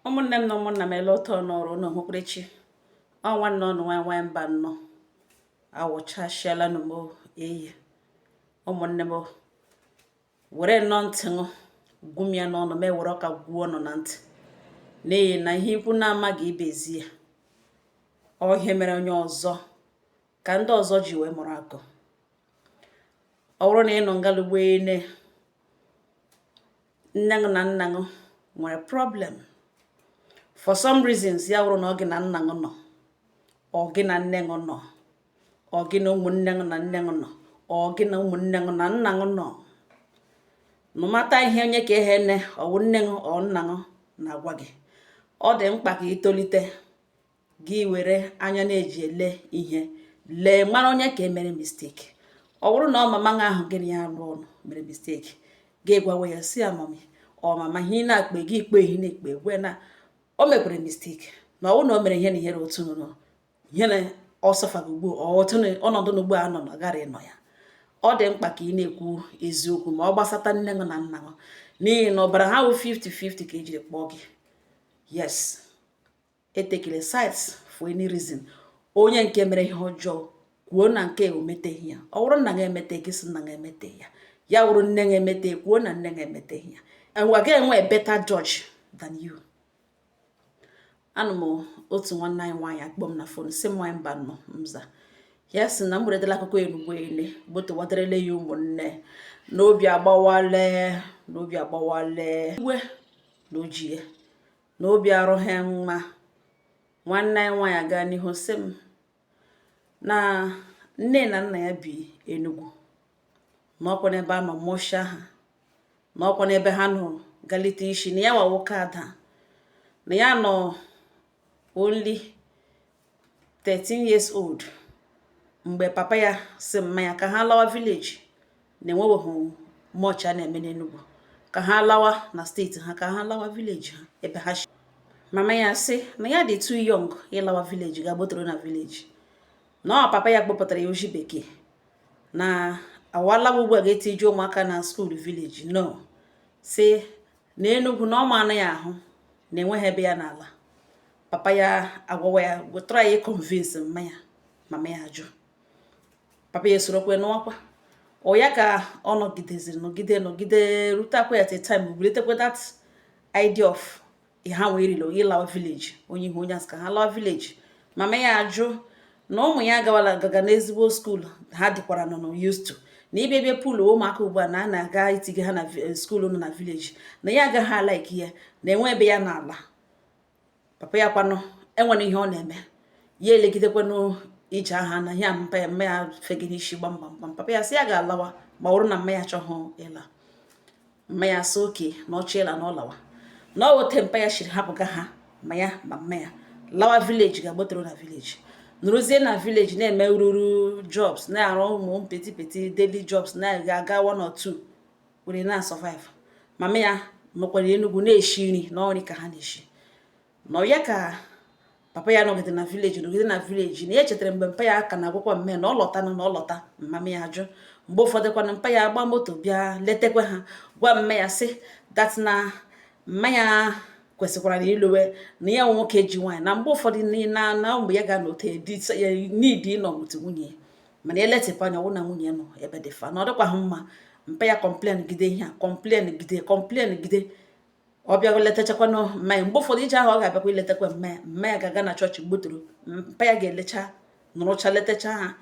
Ụmụnne m na ụmụnna m, ele ụtọ n'ọrụ na ohukwerechi ọ nwanne ọnụ nwa nwa mba nnọọ awụchasịala nụ m eyi. Ụmụnne m, were nnọọ ntị ṅụ gwum ya n'ọnụ ma ewere ọka gwuo ọnụ na ntị, n'ihi na ihe ikwu na-amaghị ibezi ya. Ọ ihe mere onye ọzọ ka ndị ọzọ ji wee mụrụ akụ. Ọ bụrụ na ị nọ ngalugbo ene, nne gị na nna gị nwere problem for some reasons, ya bụrụ na ọ gị na nna gị nọ, ọ gị na nne gị nọ, ọ gị na ụmụnne gị na nne gị nọ, ọ gị na ụmụnne gị na nna gị nọ, nụmata ihe onye ka ehe nne ọwụ nne gị ọ nna gị na-agwa gị, ọ dị mkpa ka ị tolite gị were anya na-eji ele ihe lee, mara onye ka emere mistake. Ọ bụrụ na ọ mama gị ahụ gịnị ya alụ ọnụ mere mistake, gị gwawa ya si ya, "Mummy ọ mama, ihe ị na-akpe gị ikpe ihe na-ekpe gwe na o mekwere mistake, na ọ bụrụ na o mere ihe na ihere otu nụnụ ihe na ọ sọfaga ugbu ọ otu ọnọdụ na ugbu a nọ na ọ gara ịnọ ya." Ọ dị mkpa ka ị na-ekwu eziokwu ma ọ gbasata nne gị na nna gị, n'ihi na ọbara ha wụ 50-50 ka ejiri kpọọ gị. Yes, etekele sides for any reason. Onye nke mere ihe ọjọọ, kwuo na nke o meteghị ya. Ọ bụrụ nna gị emete, gị sị nna gị emete ya. Ya wụrụ nne gị emete, kwuo na nne gị emeteghị ya. Enwe ga-enwe better judge than you. Anụ m otu nwanne anyị nwaanyị akpọ m na phone, si m, "Nwaanyị mba nọ mza." Ya sị na m weretala akụkọ enugbo ele gbotowatarele ya ụmụnne n'obi agbawale, n'obi agbawale iwe na ojie na obi arụghị mma. Nwanne anyị nwaanyị aga n'ihu sị m na nne na nna ya bi Enugu, na ọkwa n'ebe a nọ mụsha ha, na ọkwa n'ebe ha nọ galite isi, na ya nwa nwoke ada, na ya nọ only 13 years old mgbe papa ya si mma ya ka ha lawa village, na enwebeghị much a na-eme n'Enugu, ka ha lawa na steeti ha, ka ha lawa village ha ebe ha shi. Mama ya sị na ya dị too young ịlawa village, ga gbotoro na village, na ọ papa ya kpọpụtara ya oji bekee na awalawa ugbu a ga-etiji ụmụaka na school village. No si na Enugu na ọ ma anaghị ahụ na enweghị ebe ya n'ala. Papa ya agwawa ya, try ya convince mma ya, mama ya ajụ. Papa ya esorokwe n'ọkwa ọ ya ka ọ nọgideziri, nọgide, nọgide, rutekwa at a time bulitekwa that idea of ha wee rilo ịlawa village. Onye ihu onye asị ka ha lawa village, mama ya ajụ, na ụmụ ya agawala agaga n'ezigbo school ha dịkwara nọ nọ used to, na ịbịa bịa pụlụ ụmụaka ugbu a na a na-aga itinye ha na school nọ na village, na ya agaghị a-like ya, na enwe ebe ya n'ala. Papa ya kwanụ enwere ihe ọ na-eme, ya elegidekwanụ ije aha na ya mpa ya, mma ya fege n'isi gbam gbam gbam. Papa ya sị ya ga-alawa ma ọ bụrụ na mma ya achọghị ịla. Mma ya sị oke na ọchọ ịla, na ọ lawa. Na ọ wote mpa ya shiri hapụga ha, ma ya ma mma ya lawa village, ga-agbotoro na village, nọrọzie na village na-eme ruru jobs, na-arụ ụmụ petty petty daily jobs, na-aga one or two were na survive. Mama ya nọkwara Enugu na-eshi nri na nri ka ha na-eshi nọ ya. Ka papa ya nọgide na village, nọgide na village, na ya chetara mgbe mpa ya ka na-agwakwa mme na ọ lọta, na ọ lọta, mama ya ajụ. Mgbe ụfọdụ kwana mpa ya agba moto bịa letekwa ha, gwa mma ya sị that na mma ya kwesịkwara na ilowe na ya nwoke ji nwaanyị, na mgbe ụfọdụ na mgbe ya ga-anọte n'idi ịnọ otu nwunye ya, mana eletịpụ anya ọwụ na nwunye nọ ebe dị fa na ọ dịkwaghị mma. Mpa ya complain gide ihe a, complain gide, complain gide. Ọ bịa letachakwanụ mma ya. Mgbe ụfọdụ ije ahụ ọ ga-abịakwa iletakwa mma ya, mma ya ga-aga na chọọchị gbotoro mpa ya, ga-elecha, nụrụcha, letacha ha,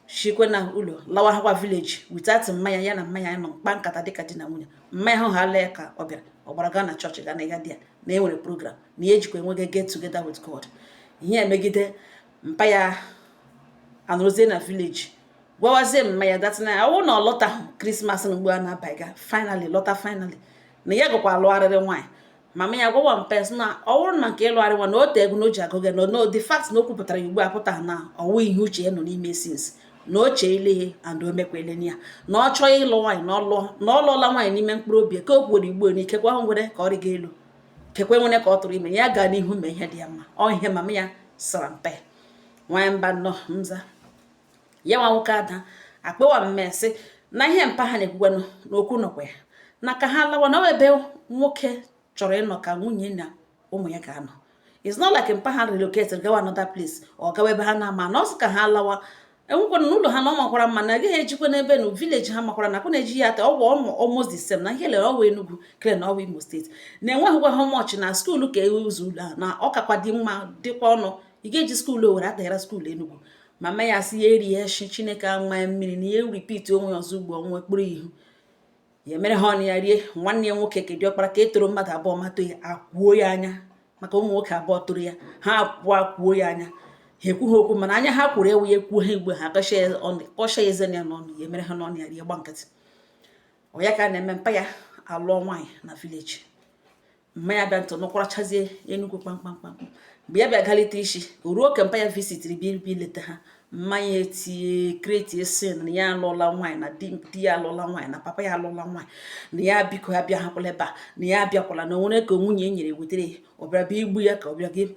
shikwe na ụlọ lawa hakwa village without mma ya. Ya na mma ya nọ mkpa nkata dịka di na nwunye. Mma ya hụ ha ala ya ka ọ bịara, ọ gbara gaa na chọọchị, gaa na ịga di ya na e nwere program na ya ejikwa enwege get together with God. Ihe emegide mpa ya anọrọzie na village, gwawazie mma ya that na ọwụ na ọ lọtahụ Christmas na ugbu a na-abaga finally lọta, finally na ya gakwa alụgharịrị nwaanyị. Mama ya gwawa mpa sị na ọ bụrụ na nke ịlụgharị nwa na o tego na o ji agụ gị no, the fact na o kwupụtara ya ugbu a pụta na ọwụ ihe uche ya nọ n'ime since, na o cheele and o mekwele ya, na ọ chọọ ịlụ nwaanyị, na ọ lụọ, na ọ lụọla nwaanyị n'ime mkpụrụ obi ka o kwuwere igbo na ikekwe ahụ nwere ka ọ rịga elu, kekwe nwere ka ọ tụrụ ime, ya gaa n'ihu mee ihe dị ya mma. Ọ ihe mama ya sara mpe. Nwaanyị mba nnọọ nza ya nwa nwoke ada akpọwa mmesị na ihe mpa ha na-ekwukwanụ n'okwu nọkwa ya na ka ha lawa, na ọ ebe nwoke chọrọ ịnọ ka nwunye na Ụmụ ya ga-anọ. It's not like mpa ha relocate gawa another place or gawa ebe ha na-ama na ọsọ ka ha lawa. Enwekwana n'ụlọ ha na ọ makwara mma na agaghị ejikwa n'ebe na village ha makwara na akwa na-eji ya ata ọgwụ ọmụ almost the same na ihe lere ọwa Enugu kere na ọwa Imo State na-enweghịkwa how much na school ka ụzọ ụlọ a na ọ kakwa dị mma, dịkwa ọnụ. Ị ga-eji school Owere ataghara school Enugu. Mama ya sị ya eri ya shi Chineke ama mmiri na ya repeat onwe ya ọzọ ugbo ọnwa ekpuru ihu ya mere ha ọnụ ya rie. Nwanne ya nwoke ka diọkpara ka e toro mmadụ abụọ matụ ya akwuo ya anya, maka ụmụ nwoke abụọ toro ya, ha abụọ akwuo ya anya. Ha ekwughị okwu, mana anya ha kwuru ewu ya ekwuo ha igwe ha kọsha ya eze ya n'ọnụ ya mere ha n'ọnụ ya rie, gba nkịtị. Ọ ya ka a na-eme. Mpa ya alụọ nwaanyị na village. Mma ya bịa ntụ nụkwarachazie Enugwu kpamkpamkpam. Mgbe ya bịa galite isi, o ruo ka mpa ya visitiri bịa bịa ileta ha, mmanya etinye create scene na ya alụọla nwaanyị, na di ya alụọla nwaanyị, na papa ya alụọla nwaanyị, na ya biko ya bịa hakwala ebe a, na ya abịakwala, na onwere ka nwunye e nyere wetere ya, ọ bịara bịa igbu ya, ka ọ bịa gị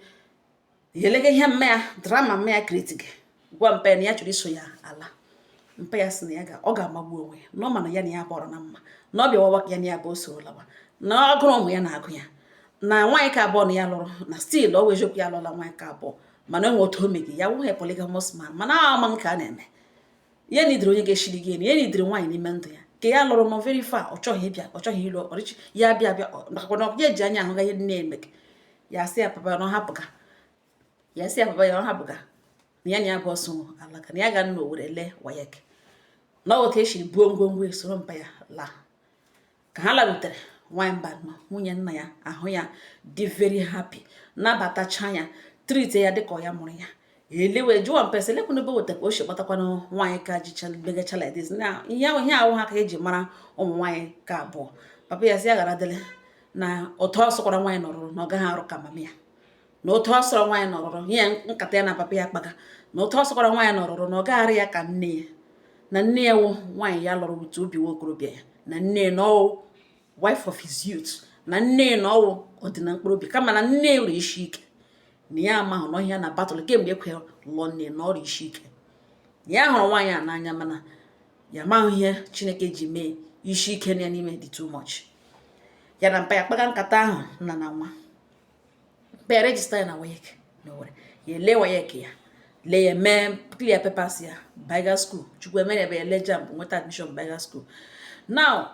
ya elega ihe mma ya drama mma ya create gị gwa mpa ya na ya chọrọ iso ya ala. Mpa ya sị na ya ga ọ ga-amagbu onwe ya na ọ ma na ya na ya bọrọ na mma, na ọ bịawawa ya na ya bụ o soro lawa, na ọ gụrụ ụmụ ya na-agụ ya na nwaanyị ka abụọ na ya lụrụ, na still ọ wụ eziokwu ya alụọla nwaanyị ka abụọ, mana enwe otu o megi ya wụghị polygamous man, mana ama nke a na-eme ya nidiri onye ga-eshiri gị elu, ya nidiri nwaanyị n'ime ndụ ya ka ya lụrụ nọ very far. Ọ chọghị ịbịa, ọ chọghị ịlụ ọrịchị ya bịa bịa makwa na ya eji anya ahụ ga ihe nne eme. Ya sị ya papa na ọ hapụga, ya sị ya papa ya ọ hapụga, na ya na ya bụ ọsọ alaka, na ya ga nna Owere lee WAEC na ọ otu esiri buo ngwongwo soro mpa ya laa. Ka ha larutere, nwaanyị mba nọ nwunye nna ya ahụ ya dị very happy, nabatacha ya, treat ya dịka ọ ya mụrụ ya. Elewe jụwa mpesa elekwana ebe weta ka o si kpatakwanụ nwaanyị ka jicha megacha like this, na ihe ahụ ihe ahụ ha ka eji mara ụmụ nwaanyị ka abụọ. Papa ya sị ya ghara dịrị na otu ọ sọkwara nwaanyị nọrọrọ na ọ gaghị arụ ka mama ya, na otu ọ sọrọ nwaanyị nọrọrọ ihe nkata ya na papa ya kpaga, na otu ọ sọkwara nwaanyị nọrọrọ na ọ gaghị ya ka nne ya, na nne ya wụ nwaanyị ya lụrụ otu obi nwa okorobịa ya, na nne ya na ọwụ wife of his youth, na nne ya na ọwụ ọdịna mkpụrụ obi, kama na nne ya rụrụ isi ike, na ya amahụ na ọhịa na battle kemgbe ekwe lụọ nne na ọrịa isi ike. Ya hụrụ nwaanyị a n'anya, mana ya amaghị ihe Chineke ji mee isi ike ya n'ime dị too much. Ya na mpa ya kpaga nkata ahụ nna na nwa. Mpa ya register ya na WAEC na Owerri. Ya ele WAEC ya lee, ya mee clear papers ya, baiga school. Chukwu emere ebe ya lee JAMB, nweta admission, baiga school. Now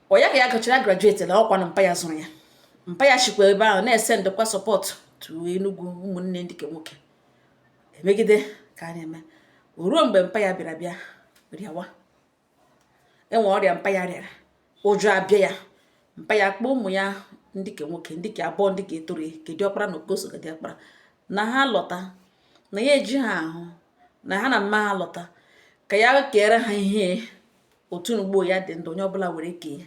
ọ ya ka ya gụchara, graduate na ọkwa na mpa ya zụrụ ya. Mpa ya chikwa ebe ahụ na-ese ndokwa support to Enugu. Ụmụnne ndị ke nwoke emegide ka a na-eme. O ruo mgbe mpa ya bịara bịa rịawa, enwe ọrịa mpa ya rịara, ụjọ abịa ya. Mpa ya kpọọ ụmụ ya ndị ke nwoke, ndị ke abụọ, ndị ke etoro, ke diọkpara na okoso ga diọkpara, na ha lọta, na ya eji ha ahụ, na ha na mma ha lọta ka ya kere ha ihe otu ugbo ya dị ndụ, onye ọbụla were kee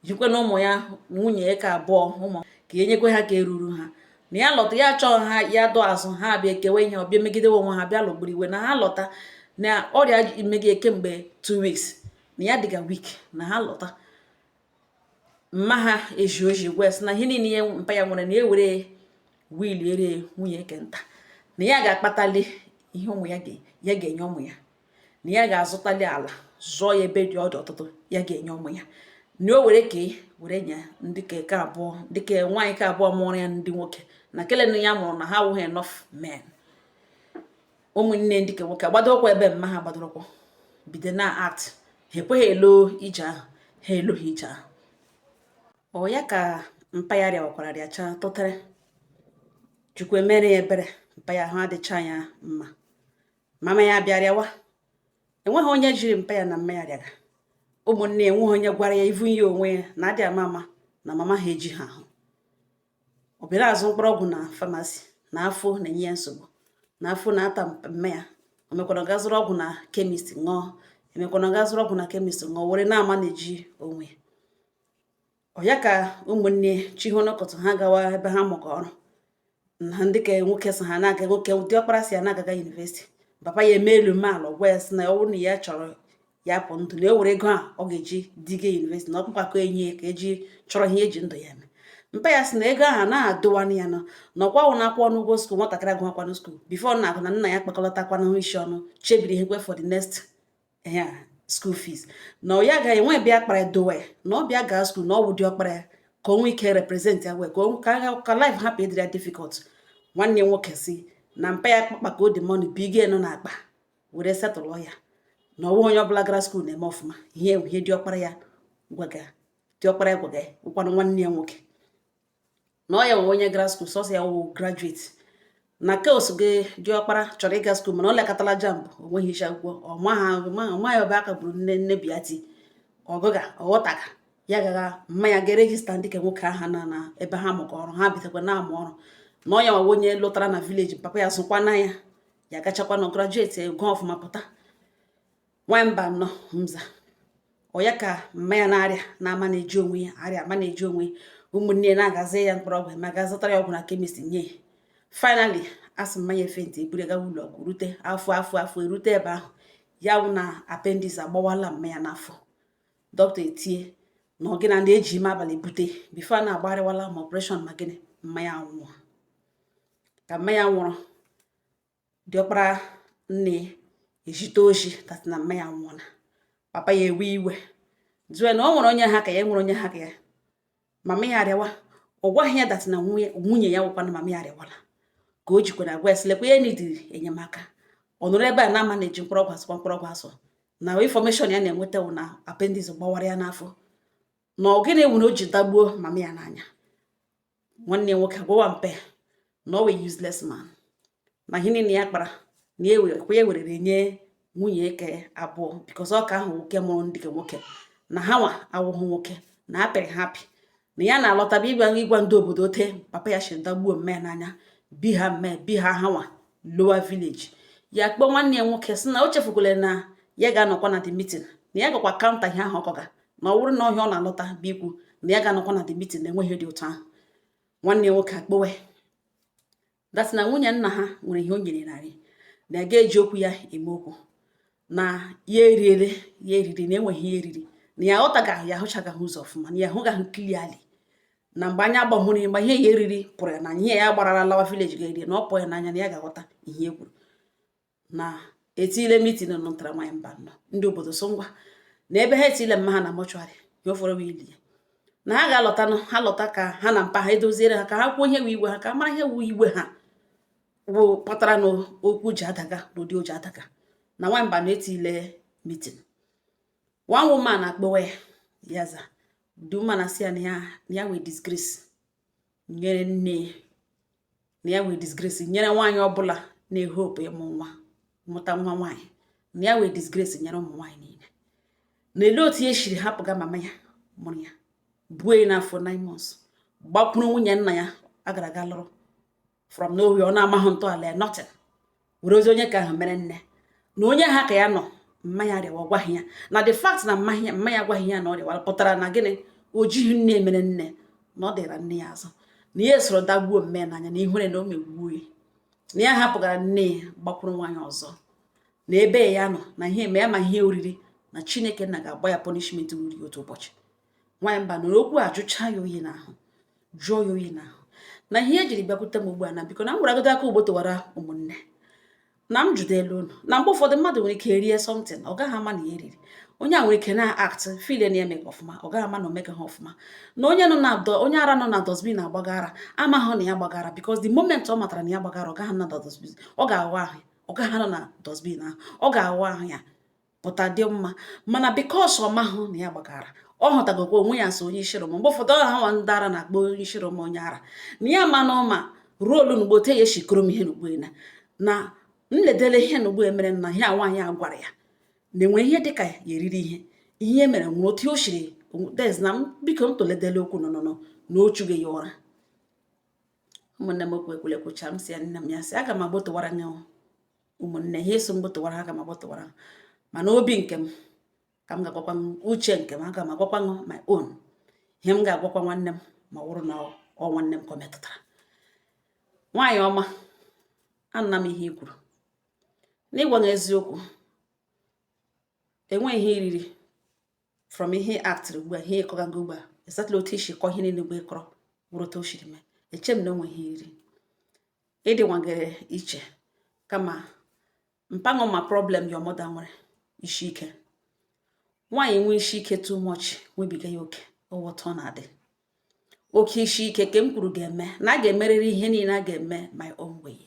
jikwe na ụmụ ya nwunye ka abụọ, ụmụ ka enyekwe ha ka eruru ha. Na ya lọta, ya chọọ ha ya dọ azụ ha bịa ekewe ihe, ọbịa megidewe onwe ha, bịa lụgburu iwe. Na ha lọta, na ọrịa imege kemgbe 2 weeks, na ya dịga weak, na ha lọta, mma ha eji oji gwa sị na ihe niile ihe mpa ya nwere na ewere will ere nwunye kenta, na ya ga-akpatali ihe ụmụ ya ya ga-enye ụmụ ya, na ya ga-azụtali ala zụọ ya ebe dị ọdụ ọtụtụ ya ga-enye ụmụ ya, na o were ka were nye ndị ke abụọ, ndị ke nwaanyị ke abụọ mụrụ ya ndị nwoke, na kele ya mụrụ na ha awụghị enough men. Ụmụnne ndị ke nwoke gbadorokwa ebe mma ha gbadorokwa bido na act ha ekweghị elo ije ahụ, ha eloghị ije ahụ. Ọ ya ka mpa ya rịawakwara rịacha tụtara. Chukwu emere ya ebere, mpa ya ahụ adịcha ya mma. Mama ya bịa rịawa, enweghị onye jiri mpa ya na mma ya rịara. Ụmụnne ya enweghị onye gwara ya, ivu ya onwe ya na adị ama ama na mama ha eji ha ahụ. Ọ bịara azụ mkpụrụ ọgwụ na pharmacy na afọ na-enye ya nsogbu, na afọ na-ata mma ya. O mekwana ga zụrụ ọgwụ na chemist ṅụọ, emekwana ga zụrụ ọgwụ na chemist ṅụọ, were na-ama na-eji onwe ya. Ọ ya ka ụmụnne chihụnụkụtụ ha gawa ebe ha mụkọ ọrụ na ndị ka nwoke sị ha na-aga, nwoke diọkpara si ya na-agaga university. Papa ya eme elu mee ala, gwa ya sị na ọ bụrụ na ya chọrọ ya pụ ndụ, na e were ego a ọ ga-eji diga university, na ọkpụkpakọ enyi ya ka eji chọrọ ihe eji ndụ ya eme. Mpa ya sị na ego ahụ anaghị adụwanụ ya nọ na ọkwa wụ na-akwụ ọnụ ụgwọ school nwatakịrị agụmakwanụ school before na agụ na nna ya kpakọlọtakwanụ isi ọnụ chebiri ihe kwe for the next ya school fees, na ọ ya ga-enwe bịa kpara dowe ya na ọ bịa gaa school, na ọ wụ diọkpara ya. Ka o nwee ike represent ya wee ka life hapụ ịdịrị ya difficult. Nwanne ya nwoke si na mpa ya kpakpa ka o dị money bige nọ n'akpa were setụlụ ya, na ọwụ onye ọbụla gara school na-eme ọfụma. Ihe ihe diọkpara ya gwaga, diọkpara ya gwaga ya ụkwanụ nwanne ya nwoke na ọ ya nwe onye gara school, sọsọ ya wụ graduate na keos gị. Diọkpara chọrọ ịga school, mana ọ lekọtala JAMB, o nweghị isi akwụkwọ, ọ maghị ebe aka gburu nne nne biati ọgụga ọghọtaga ya gaga mmanya ga register ndị ka nwoke ahụ na ebe ha mụkọ ọrụ, ha bidokwa na-amụ ọrụ, na ọ ya nwa onye lụtara na village papa ya zụkwana ya, ya gachakwa na graduate, gụọ ọfụma pụta. Nwamba nọ mza ọ ya ka mma ya na-arịa na-ama na-eji onwe ya arịa ama na-eji onwe ya. Ụmụnne ya na-agazi ya mkpụrụ ọgwụ ma ga zụtara ya ọgwụ na chemist nye ya. Finally, asị mmanya faint, eburu gawa ụlọ ọgwụ, rute afọ afọ afọ erute ebe ahụ, ya wụ na appendix agbawala mma ya n'afọ. Dọkịta etie na ọ gị na ndị eji ime abalị bute before a na-agbarịwala ma operation ma gịnị, mmanya nwụọ. Ka mmanya nwụrụ, diọkpara nne ejite oji that na mmanya nwụọla. Papa ya ewe iwe jụọ na o nwere onye ha ka ya, nwere onye ha ka ya. Mama ya arịawa, ọ gwaghị ya that na nwunye ya nwụkwana. Mama ya arịawala ka o jikwara agwa ya sị lekwa ya nidiri enyemaka. Ọ nọrọ ebe a na-ama na-eji mkpụrụ ọgwụ asụkwa mkpụrụ ọgwụ asụ na information ya na-enweta wụ na appendix gbawara ya n'afọ, na ọ gịnị wụ na o ji dagbuo mama ya n'anya. Nwanne ya nwoke agwawa mpe na ọ wee useless man, na ihe niile ya kpara na ya ya werere nye nwunye eke abụọ, because ọka ahụ nwoke mụrụ ndị nwoke na ha nwa awụghị nwoke na apịrị ha apị, na ya na-alọtaba ịgwa ndị obodo ote papa ya shiri dagbuo mme ya n'anya, bi ha mme bi ha ha nwa lower village. Ya kpọọ nwanne ya nwoke sị na o chefukwala na ya ga-anọkwa na the meeting, na ya gakwa counter ihe ahụ ọkọga, na ọ bụrụ na ọhịa ọ na-alọta bụ ikwu na ya ga-anọkwa na the meeting, na enweghị dị otu ahụ. Nwanne ya nwoke akpọwe that na nwunye nna ha nwere ihe o nyere narị, na ya ga-eji okwu ya eme okwu, na ya eriele ya eriri, na enweghị ihe eriri, na ya aghọtagaghị, ya ahụchagaghị ụzọ ọfụma, na ya ahụgaghị clearly, na mgbe anya gbahụrụ, mgbe ihe ya eriri pụrụ ya na ihe ya gbarara lawa village ga-eri, na ọ pụọ ya n'anya, na ya ga-aghọta ihe e kwuru na etile meeting nụtara. Nwaanyị mba nọ ndị obodo so ngwa na ebe ha etile mma ha na mortuary ya ụfọdụ bụ ili ya, na ha ga-alọtanụ, ha lọta ka ha na mpa ha edoziere ha, ka ha kwuo ihe wu iwe ha, ka mara ihe wu iwe ha wụ kpatara na okwu ji adaga n'ụdị o ji adaga. Na nwamba na-etile meeting, one woman akpọwa ya, ya za. The woman asị ya na ya wee disgrace nyere nne na ya, wee disgrace nyere nwaanyị ọbụla na-ehope ịmụ nwa, mụta nwa nwaanyị, na ya wee disgrace nyere ụmụ nwaanyị niile, na ele otu ya eshiri hapụga mama ya mụrụ ya, buo ya n'afọ 9 months, gbakwuru nwunye nna ya agara aga lụrụ from nowhere, ọ na-amaghị ntọala ya, nothing, were ozi onye ka ahụ mere nne na onye ha ka ya nọ. Mmanya rịawa gwaghị ya na the fact na mmanya mmanya gwaghị ya na ọ rịawara pụtara na gịnị, o jighị nne mere nne, na ọ dịra nne ya azụ, na ya soro dagbuo mme n'anya, na ihure na o megbuo ya, na ya hapụgara nne ya gbakwuru nwaanyị ọzọ, na ebe ya nọ na ihe eme ya ma ihe oriri, na Chineke nna ga-agba ya punishment ruru otu ụbọchị. Nwaanyị mba nụrụ okwu ajụcha ya oyi n'ahụ, jụọ ya oyi n'ahụ, na ihe ejiri bịakwute m ugbu a, na biko na m gwaragodo aka ugbo tụwara ụmụnne na m jụdelu unu, na mgbe ụfọdụ mmadụ nwere ike rie something, ọ gaghị ama na ya eriri. Onye a nwere ike na act feel na eme ọfụma, ọ gaghị ama na omega ha ọfụma, na onye nọ na onye ara nọ na dustbin na-agbaga ara amaghị na ya gbagara, because the moment ọ matara na ya gbagara, ọ gaghị na dustbin, ọ ga-aghọ ahụ, ọ gaghị anọ na dustbin ahụ, ọ ga-aghọ ahụ ya pụta dị mma. Mana because ọ mahụ na ya gbagara, ọ hụtagokwa onwe ya so onye ishiri. Mgbe ụfọdụ ọ ha nwa ndị ara na-akpọ onye ishiri ma onye ara, na ya ma na ọma ruo olu n'ugbo te ya eshikoro m ihe n'ugbo na na nledele ihe n'ugbo emere na ihe a nwaanyị a gwara ya na enwere ihe dịka ya eriri ihe ihe mere nwere otu o shiri des na m biko m toledele okwu nọ nọ na ochughị ya ụra. Ụmụnne m, okwu ekwule kwucha m, si ya nne m, ya sị aga m agbotowara nye ụmụnne ihe so m gbotowara, aga m agbotowara, mana obi nke m ka m ga-agwakwa m uche nke m, aga m agwakwa my own ihe m ga-agwakwa nwanne m, ma ọ bụrụ na ọ nwanne m ka ọ metụtara. Nwaanyị ọma, anna m, ihe i kwuru n'ịgwa m eziokwu, enweghị ihe iriri from ihe actịrị ugbu a, ihe ịkọgago ugbu a, exactly otu isi kọ ihe niile ugbo ịkọrọ bụrụ otu o siri mee, eche m na o nwe ihe iriri ịdịnwagere iche. Kama mpaṅụ ma problem your mother nwere isi ike. Nwaanyị nwee isi ike too much, nwebiga ya oke, ọwụtọ ọ na-adị. Oke isi ike ke m kwuru ga-eme na a ga-emerịrị ihe niile a ga-eme my own way.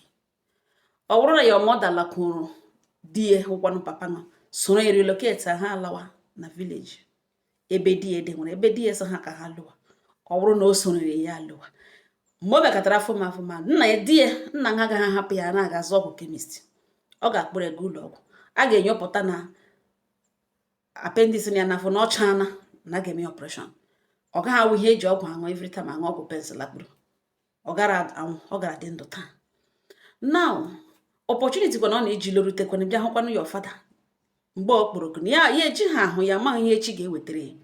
Ọ bụrụ na your mother lakwuru di ya, hụkwanụ papa nọ soro ya relocate, ha alawa na village ebe di ya dị, nwere ebe di ya sị ha ka ha lụwa. Ọ bụrụ na o soriri ya lụwa, mgbe o mekọtara afọ ma afọ ma nna ya, di ya, nna ha agaghị ahapụ ya na-aga azụ ọgwụ chemist. Ọ ga-akpụrụ ego ụlọ ọgwụ, a ga-enyopụta na appendix ya n'afọ na ọ chaana, na a ga-eme operation. Ọ gaghị awụ ihe eji ọgwụ aṅụ every time, aṅụ ọgwụ pensụl akpụrụ. Ọ gara anwụ, ọ gara dị ndụ taa. Now opportunity kwa na ọ na-eji lorutekwana bịa hụkwanụ your father mgbe ọ kpọrọ oku na ya ya eji ha ahụ ya, amaghị ihe echi ga-ewetara ya,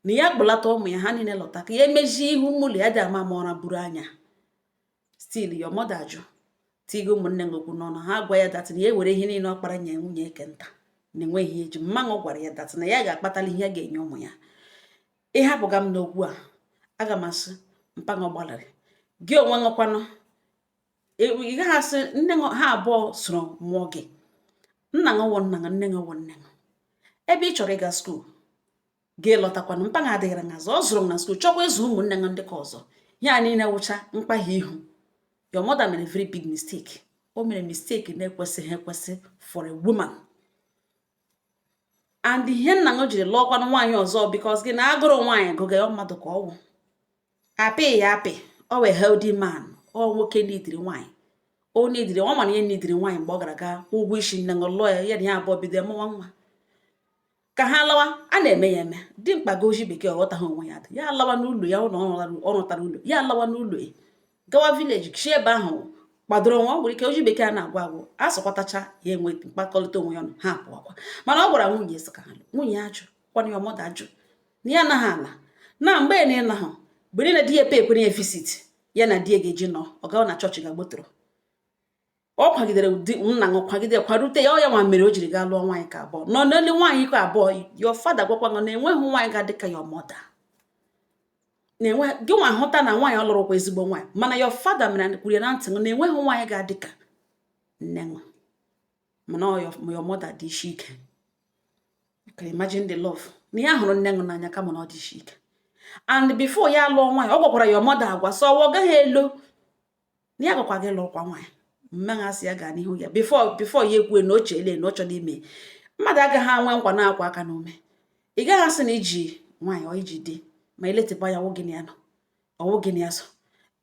na ya kpọlata ụmụ ya, ha niile lọta, ka ya emezie ihu mmụlọ ya dị ama ama ụra buru anya. Still your mother ajụ tiga ụmụnne gị okwu n'ọnụ. Ha gwa ya that na ya ewere ihe niile ọ kpara nye nwunye kenta, na enweghị ihe eji mmanwụ. Gwara ya that na ya ga-akpatala ihe ya ga-enye ụmụ ya. Ịhapụga m n'okwu a, aga m asị mpaṅụ gbalịrị gị onwe ṅụkwanụ. Ị gaghị asị nne ha abụọ soro mụọ gị. Nna ṅụwọ nna ṅụ, nne ṅụwọ nne ṅụ. Ebe ị chọrọ ịga school, gị lọtakwanụ. Mpaṅụ adịghịrị azụ, ọ zụrụ m na school, chọkwa ịzụ ụmụnne ṅụ ndị ka ọzọ. Ya niile wụcha mkpaghe ihu. Your mother mere very big mistake. O mere mistake na-ekwesịghị ekwesị for a woman. And ihe nna m jiri lụọkwanụ nwaanyị ọzọ, because gị na agụrụ nwaanyị gụga ya mmadụ ka ọwụ apị ya apị. Ọ wee healthy man, ọ nwoke nidiri nwaanyị, o nidiri ọ mana ihe nidiri nwaanyị. Mgbe ọ gara aga ụgwọ isi nne ṅụ lụọ ya, ya na ya abụọ bido mụwa nwa ka ha lawa. A na-eme ya eme dimkpa ga oji bekee, ọ ghọtaghị onwe ya. Ya alawa n'ụlọ ya, ụlọ ọ rụtara ụlọ, ya alawa n'ụlọ ya, gawa village chi ebe ahụ kwadoro onwe. Ọ nwere ike oji bekee a na-agwụ agwụ, a sọkwatacha ya, enwe mkpakọrịta onwe ya ọnụ, ha pụọkwa. Mana ọ gwara nwunye sị ka ha lụ. Nwunye ya ajụ kwana ya, ọmọdụ ajụ na ya anaghị ala na mgbe ya na ịnahụ. Mgbe niile di ya pe ekwere ya visit, ya na di ya ga-eji nọ, ọ gawa na chọọchị ga-agbotoro. Ọ kwagidere di nna ṅụ, kwagide kwarute ya. Ọ ya nwa mere o jiri gaa lụọ nwaanyị ka abụọ nọ n'elu nwaanyị ka abụọ. Your father gwakwa na enweghị nwaanyị ga-adị ka your mother na-enwe. Gị nwa hụta na nwaanyị ọ lụrụkwa ezigbo nwaanyị, mana your father mere kwuru ya na ntị na enweghị nwaanyị ga-adị ka nne nwa. Mana your mother dị isi ike. You can imagine the love na ya hụrụ nne ṅụ n'anya, kama na ọ dị isi ike. And before ya lụọ nwaanyị, ọ gwakwara your mother agwa sọ ọ gaghị elo na ya gwakwa gị lụrụkwa nwaanyị. Mmegha sị ya gaa n'ihu ya before ya ekwue na o cheele na ọ chọrọ ime. Mmadụ agaghị anwe nkwa na-akwa aka n'ume. Ị gaghị asị na iji nwaanyị ọ iji di ma iletịpụ anya, ọwụ gị na ya nọ, ọwụ gị na ya so,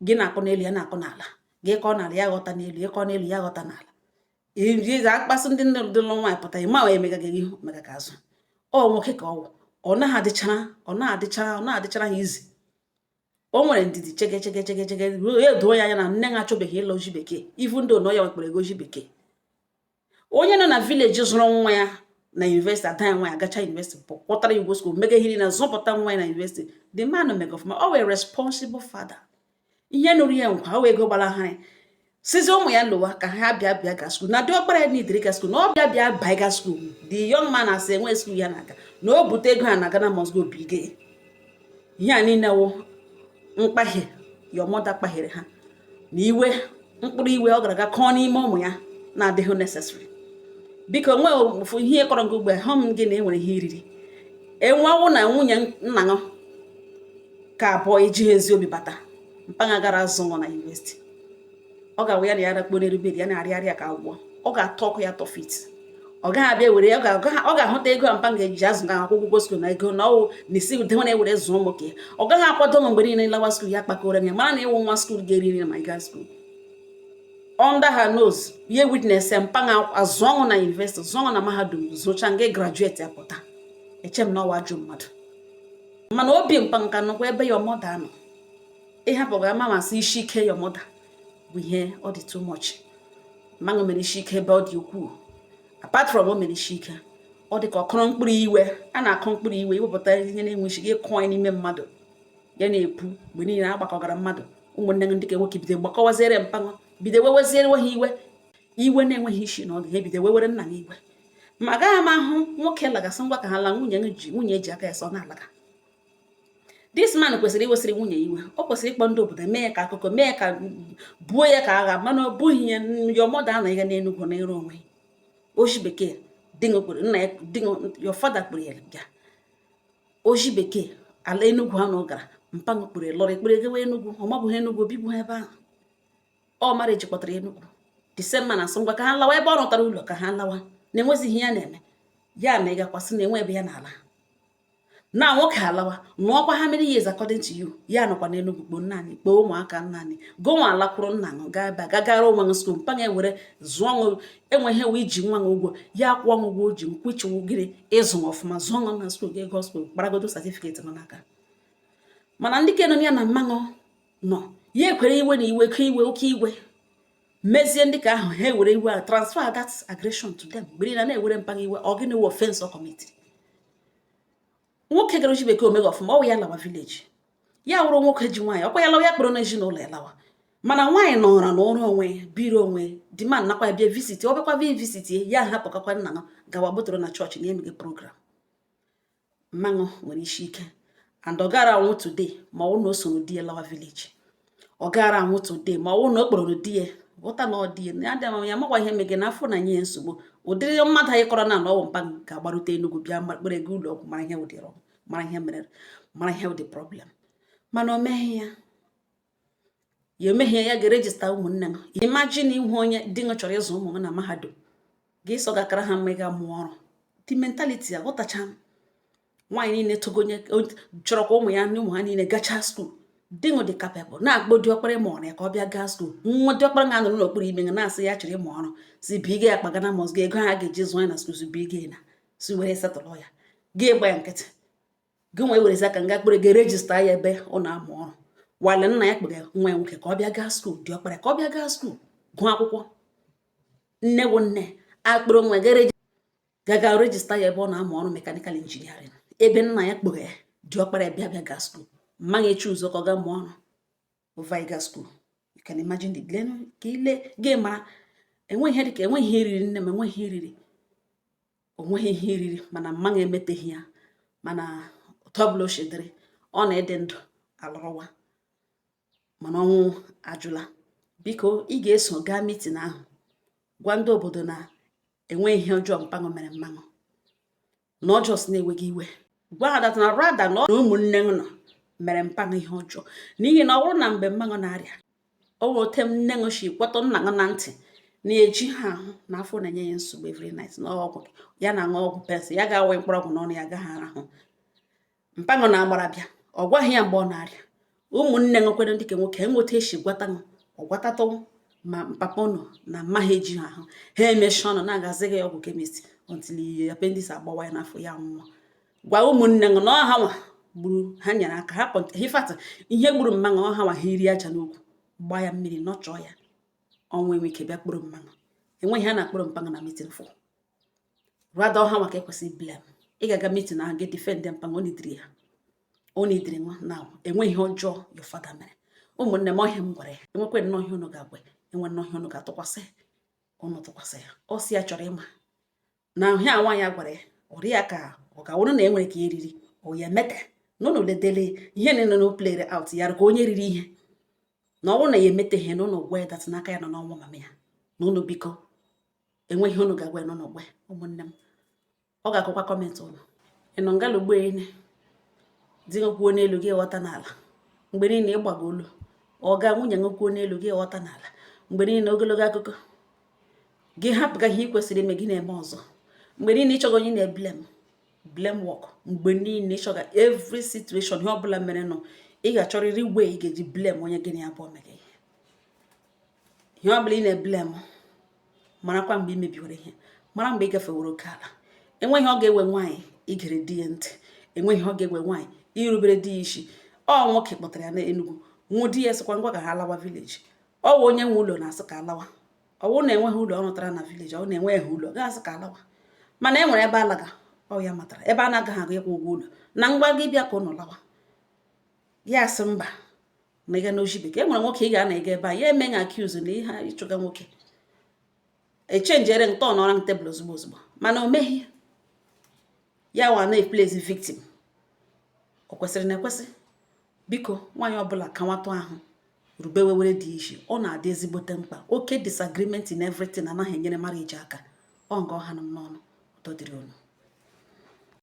gị na-akọ n'elu, ya na-akọ n'ala. Gị kọọ n'ala, ya ghọta n'elu. Ịkọ n'elu, ya ghọta n'ala. Ị ga-akpasị ndị nne dị lụ nwaanyị pụta ịma emega gị ihu, mega ka azụ. Ọ nwoke ka ọwụ, ọ naghị adịchara, ọ naghị adịchara, ọ naghị adịchara ha izi. O nwere ndidi chege chege chege chege ruo ya doo ya anya na nne ha achọbeghị ịlụ oji bekee, ivu ndị ono ya nwekpere ego oji bekee. Onye nọ na village zụrụ nwa ya na university, ada ya nwaanyị agacha university, kwụtara ya ụgwọ school, mega ihe na zụpụta nwa ya na university. The man mega ọfụma. Ọ wee responsible father. Ihe nụrụ ya nkwa, o wee ego gbalagharị sizi ụmụ ya lụwa ka ha bịa bịa ga school, na diọkpara ya nidiri ga school, na ọ bịa bịa baa ga school. The young man asị enwe school ya na-aga, na o bute ego ha na Ghana must go bige. Ihe a niile wụ mkpahie your mother kpahiere ha na iwe, mkpụrụ iwe ọ gara aga kọọ n'ime ụmụ ya na-adịghị necessary. Biko, nwee ofu ihe kọrọ gị ugbu a, hụ m gị na enwere ihe iriri enwewo na nwunye nna gị ka abụọ ejighị ezi obi bata mpaghara gara azụ nọ na university. Ọ ga-awụ ya na ya rakpuo n'elu bed, ya na-arịa arịa ka agwọ. Ọ ga-atọ ọkụ ya tọfit. Ọ gaghị abịa were, ọ ga-ahụta ego a mpa ga-eji azụ ga akwụkwọ ụgwọ school na ego na ọwụ na isi ude na ewere zụọ ụmụ ka ya. Ọ gaghị akwado m mgbe niile lawa school, ya kpakọrọ ya mara na ịwụ nwa school ga-eri nri ma ị gaa school. Under her nose, ye witness mpa azụ ọṅụ na university, zụọ ọṅụ na mahadum, zụcha nga graduate ya pụta. Eche m na ọwa ajụ mmadụ, mana obi mpa nka nọkwa ebe your mother nọ. Ịhapụ ga ama masị isi ike your mother bụ ihe ọ dị too much. Mmanụ mere isi ike ebe ọ dị ukwuu. Apart from o mere isi ike, ọ dị ka ọ kụrụ mkpụrụ iwe a na-akụ mkpụrụ iwe, iwepụta ihe na-enwe isi gị kụọ ya n'ime mmadụ, ya na-epu mgbe niile. Agbakọgara mmadụ, ụmụnne gị ndị ka nwoke bido gbakọwaziere mpanụ, bido weweziere ha iwe, iwe na-enweghị isi na ọdụ. Ha ebido wewere nna gị iwe. Ma agaghị m ahụ nwoke lagasị ngwa ka ha la nwunye ji nwunye ji aka ya sọ na-alaga. This man kwesịrị iwesịrị nwunye iwe. O kwesịrị ịkpọ ndị obodo mee ya ka akụkọ, mee ya ka buo ya ka agha, mana ọ bụghị ya. Your mother anaghị n'Enugwu na ịrụ onwe oji bekee kwere nna ya, your father kpere ya bịa oji bekee ala Enugwu ha na ọ gara. Mpa ṅụ kpere lọrọ ekpere gawa Enugwu. Ọ mabụghị Enugwu, bigbu ebe ahụ. Ọ mara ejikpọtara Enugwu. The same man asị ngwa ka ha lawa ebe ọ rụtara ụlọ, ka ha lawa na-enwezighị ya na-eme ya na ịgakwasị na enwe ebe ya na-ala na nwoke alawa nụọkwa. Ha many years according to you ya nọkwa n'Enugwu kpoo nna anyị, kpoo ụmụaka nna anyị. Gụnwa alakwuru nna ṅụ, gaa ebe a gagara onwe ṅụ school. Mpa ewere zụọ ṅụ, enwe ihe wee iji nwa ṅụ ụgwọ ya kwụọ ṅụ ụgwọ o ji nkwụchiwu gịnị ịzụ ọfụma, zụọ ṅụ na school, ga ego school, kparagodo certificate nọ n'aka. Mana ndị ke nọ ya na mmanụ nọ ya ekwere iwe na iwe ke iwe oke iwe mezie ndị ka ahụ ha ewere iwe a transfer that aggression to them. Mgbe niile na-ewere mpaghara iwe. Ọ gịnị wụ offense ọ committed? Nwoke gara ochi bekee omega ọfụma, ọ wụ ya lawa village. Ya wụrụ nwoke ji nwaanyị ọkwa ya lawa, ya kpọrọ n'ezinụlọ ya lawa. Mana nwaanyị nọrọ n'ụrụ onwe, biri onwe. The man nakwa ya bịa visit, ọ bịakwa bịa visit ya, hapụkakwa nna ya gawa bụtụrụ na chọọchị na emege program. Mmanụ nwere isi ike and ọ gara anwụ today ma ọ wụ na o soro di ya lawa village. Ọ gara anwụ today ma ọ wụ na o kpọrọ di ya, ghọta na ọ di ya na ya dị ama ya makwa ihe mege n'afọ na nye ya nsogbu. Ụdịrị mmadụ anyị kọrọ na na ọwụ mpa ga-agbarute Enugu bịa kpere gị ụlọ ọgwụ, mara ihe ụdịrị, mara ihe mere, mara ihe ụdị problem. Mana o meghị ya, ya emeghe ya ga-eregister ụmụnne m. Imagine ihu onye di ṅụ chọrọ ịzụ ụmụ m na mahadum gị sọ gakara ha mma ịga mụọ ọrụ. The mentality aghọtacha m. Nwaanyị niile togonye chọrọ ka ụmụ ya na ụmụ ha niile gachaa school. Di ṅụ dị capable na-akpọ diọkpara ịmụ ọrụ ya ka ọ bịa gaa school. Nwa diọkpara ga-anọrọ n'okpuru ime na-asị ya chọrọ ịmụ ọrụ, si biga ya kpagana mọzgo ego ha ga-eji zụọ ya na school, si biga na si were settle ya, gị gba ya nkịtị. Gị nwa ewerezi aka nga kpere ga register ya ebe ọ na-amụ ọrụ wale. Nna ya kpere nwa ya nwoke ka ọ bịa gaa school, diọkpara ka ọ bịa gaa school gụọ akwụkwọ. Nne bụ nne akpụrụ nwa gaga register ya ebe ọ na-amụ ọrụ mechanical engineering, ebe nna ya kpere diọkpara ya bịa bịa gaa school. Mmaghị echi ụzọ ka ọ gaa mụọ ọrụ over ịga school. You can imagine the glen ka ile gị mara. Enweghị ihe dịka enweghị ihe iriri nne m, enweghị ihe iriri, onweghị ihe iriri. Mana mmaghị emeteghị ya. Mana otu ọbụla o si dịrị, ọ na-ịdị ndụ alụrụwa, mana ọnwụ ajụla. Biko, ị ga-eso gaa meeting ahụ, gwa ndị obodo na enweghị ihe ọjọọ mpanụ mere mmanụ, na ọjọọ si na-enweghị iwe. Gwa ha that na rather na ụmụnne nọ mere mpanụ ihe ọjọọ, n'ihi na ọ bụrụ na mgbe mmanụ na-arịa o nwere ote nne ṅụ si kwetọ nna ṅụ na ntị na-eji ha ahụ na afọ na-enye ya nsogbu every night, na ọgwụ ya na-aṅụ, ọgwụ pensị ya ga-awe mkpọrọgwụ n'ọnụ ya agaghị arahụ. Mpanụ na-agbara bịa, ọ gwaghị ya mgbe ọ na-arịa. Ụmụnne nwekwere ndị ke nwoke enweta esi gwata ṅụ, ọ gwatatụ ma papa ụnụ na mma ha eji ha ahụ, ha emechi ọnụ na-agazi gị ọgwụ chemist until appendix agbawa ya n'afọ, ya nwụọ. Gwa ụmụnne ṅụ na ọha nwa gburu ha nyere aka ha hifata ihe gburu mmanụ. Ọha nwa ha iri aja n'ugwu, gbaa ya mmiri, nọchọọ ya, ọnwụ enwe ike bịa kpụrụ mmanụ. Enweghị ha na-akpụrụ mpanụ na meeting for rather ọha nwa ka ekwesịrị blame. Ị ga-aga meeting ahụ gị defend mpanụ. O nidiri ya, o nidiri nwa na enweghị ihe ọjọọ your father mere. Ụmụnne m, ọhịa m gwara ya, enwekwe nnọọ ihe unu ga-agwa, enwe nnọọ ihe unu ga-atụkwasị, unu tụkwasị ya. Ọ sị ya chọrọ ịma na ahụ a nwaanyị a gwara ya ọ dị ya ka ọ ga-awụrụ na enwere ka eriri ọ ya emete na unu ledele ihe na na playere out ya ka onye riri ihe, na ọ bụrụ na ya emeteghị na unu gwa ya that n'aka ya nọ n'ọnwụ mama ya. Na unu biko, enweghị unu ga-agwa ya na unu gwa ya. Ụmụnne m, ọ ga-akụkwa comment unu. Ị nọ ngala ugbo ene di gị kwuo n'elu, gị ghọta n'ala. Mgbe niile ịgbago olu ọ ga nwunye gị kwuo n'elu, gị ghọta n'ala. Mgbe niile ogologo akụkọ gị hapụga ihe ị kwesịrị ime, gị na-eme ọzọ. Mgbe niile ịchọga onye na-eblame, blame work. Mgbe niile ịchọga every situation, ihe ọbụla mere nọ, ị ga-achọrịrị way ị ga-eji blame onye gị na ya abụọ mege ihe. Ihe ọbụla ị na-eblame, marakwa mgbe ị mebiwere ihe, mara mgbe ị gafewere oke ala. Enweghị ọ ga-ewe nwaanyị igere di ya ntị, enweghị ọ ga-ewe nwaanyị irubere di ya isi. Ọ nwoke kpọtara ya n'Enugu nwụ, di ya sịkwa ngwa ka ha lawa village. Ọ wụ onye nwe ụlọ na-asị ka alawa. Ọ wụ na enweghị ụlọ ọ rụtara na village, ọ na-enweghị ụlọ ga-asị ka alawa. Mana e nwere ebe alaga, ọ ya matara ebe a na-agaghị aga ịkwụ ụgwọ ụlọ na ngwa gị bịa ka ụnụ lawa. Ya sị mba, na ịga n'oji bekee. E nwere nwoke ị ga-ana ịga ebe a ya eme na accuse na ihe ịchụga nwoke echenjere ntọ n'ọra tebụl ozugbo ozugbo. Mana o meghị ya, wa na-eplace victim. O kwesịrị na ekwesị. Biko, nwaanyị ọbụla ka nwatụ ahụ rubewe were dị isi, ọ na-adị ezigbote mkpa. Oke disagreement in everything anaghị enyere marriage aka. Ọ nga ọha nọ m n'ọnụ. Ụtọ dịrị unu.